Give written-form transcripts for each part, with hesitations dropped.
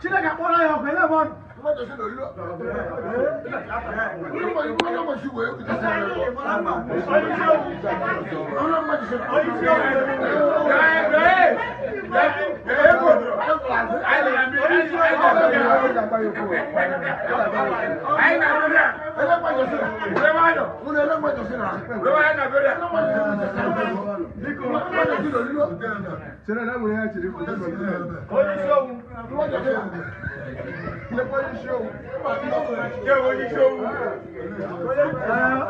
Chineke akpọrọ ya ọkụ ele ebe ọ nọ.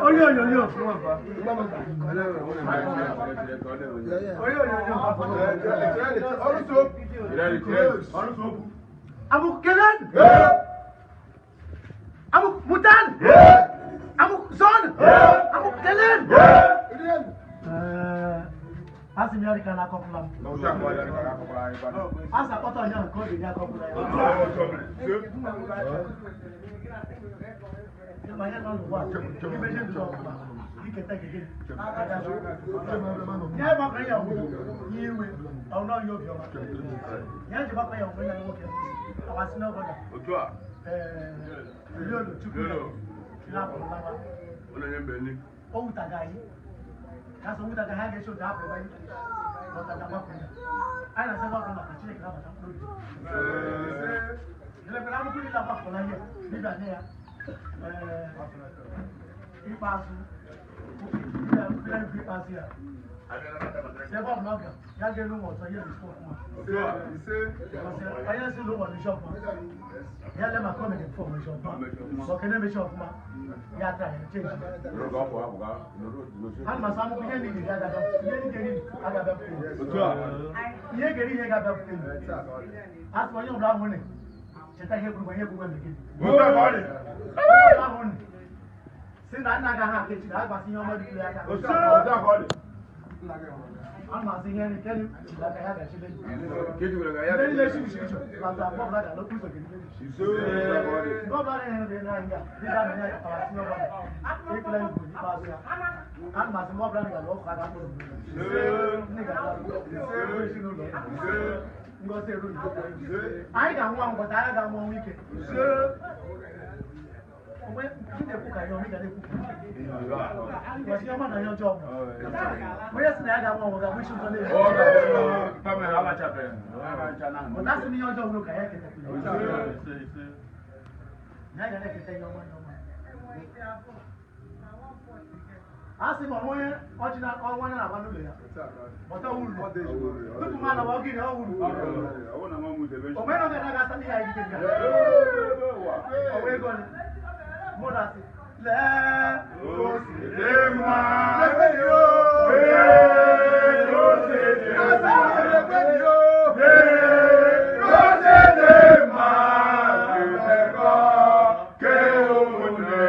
Onye onyonyo. Onye onyonyo. Abu Kelen. Abu Mutan. Abu Zon. Abu Kelen. Asị m ya dịka na-akọpụla m. Asị akpọta onye nke obi ya akọpụla ya. Ma ihe nọ n'ụwa, imeje ndụ ọbụla, iketa nke gị. Ihe gbakọrọ ya ọgwụ, ihe iwe, ọnụ ọhịa obiọma. Ihe ji gbakọ ya ọgwụ ya nwoke, awasị n'obodo. Ee, Chukwu lapụrụ lawa. O wutaga anyị. Ka so wutaga ha ga-esi otu hapụ ebe anyị. Lọtaga gbapụ ya. Anyị na-asị ọbụla maka Chineke nabata mkpụrụ obi. Elekere akwụkwọ niile agbapụla ihe, dibịa nye ya. Ikpeazụ, ikpeazụ ya. Ebe ọ bụla ọ ga, ya ga-elu ụwa ọzọ, ya erisi ọfụma. Onye si n'ụwa n'isi ọfụma. Ya le maka o mere mfe ọmụ isi ọfụma. Ma ọ kene mechi ọfụma, ya taa ya chenji. Ana m asa akwụkwọ ihe ndị ga-eri agabịa, ihe ndị ga-eri agabịa pụta. Ihe ga-eri ihe ga-abịa pụta. A sị onye ọbụla ahụ ne, cheta ihe gburu ihe gburu eme gịnị. Ahụ ne, si na nna agaghị aka echi na agbasi ihe ọma dị ya aka. Ana m asị ihe ndị kele aka ya gachile. Ndị niile shi shi shi, lata mgbe ọbụla ga-alọkwu ụzọ gị. Mgbe ọbụla na-ehere na nga, dịka na ya awasị n'ọbụla, ịkpụla igwe n'ikpeazụ ya. Ana m asị mgbe ọbụla ga-alụ ọkụ aka mkpụrụ. Ndị ga-alụ ezinụlọ. Ngozi eru anyị ga-anwụ anwụ bọta anyị ga-anwụ ọnwụ ike. Onwe ndị na-ekwu ka ihe ọma ị ga na-ekwu. Gosi ihe ọma na ihe ọjọọ. Onye sị na ya ga-anwụ anwụ ga-abụ isi ụzọ na-esi. Pụta sị na ihe ọjọọ bụrụ ka ya eketakwu ya. Ya ga na-eketa ihe ọma ihe ọma. A sị ma onye ọjị na ọnwa na-agba n'ụlọ ya. Bọta wuru. Tupu m alawa ogiri ọ wuru. Onwe na ọ ga-asa n'ihe anyị gide ya. Onwe ego ni. Mụ na asị. Lee o si dị mma. Lee o si dị mma. Lee o si dị mma. Ke ụmụnne.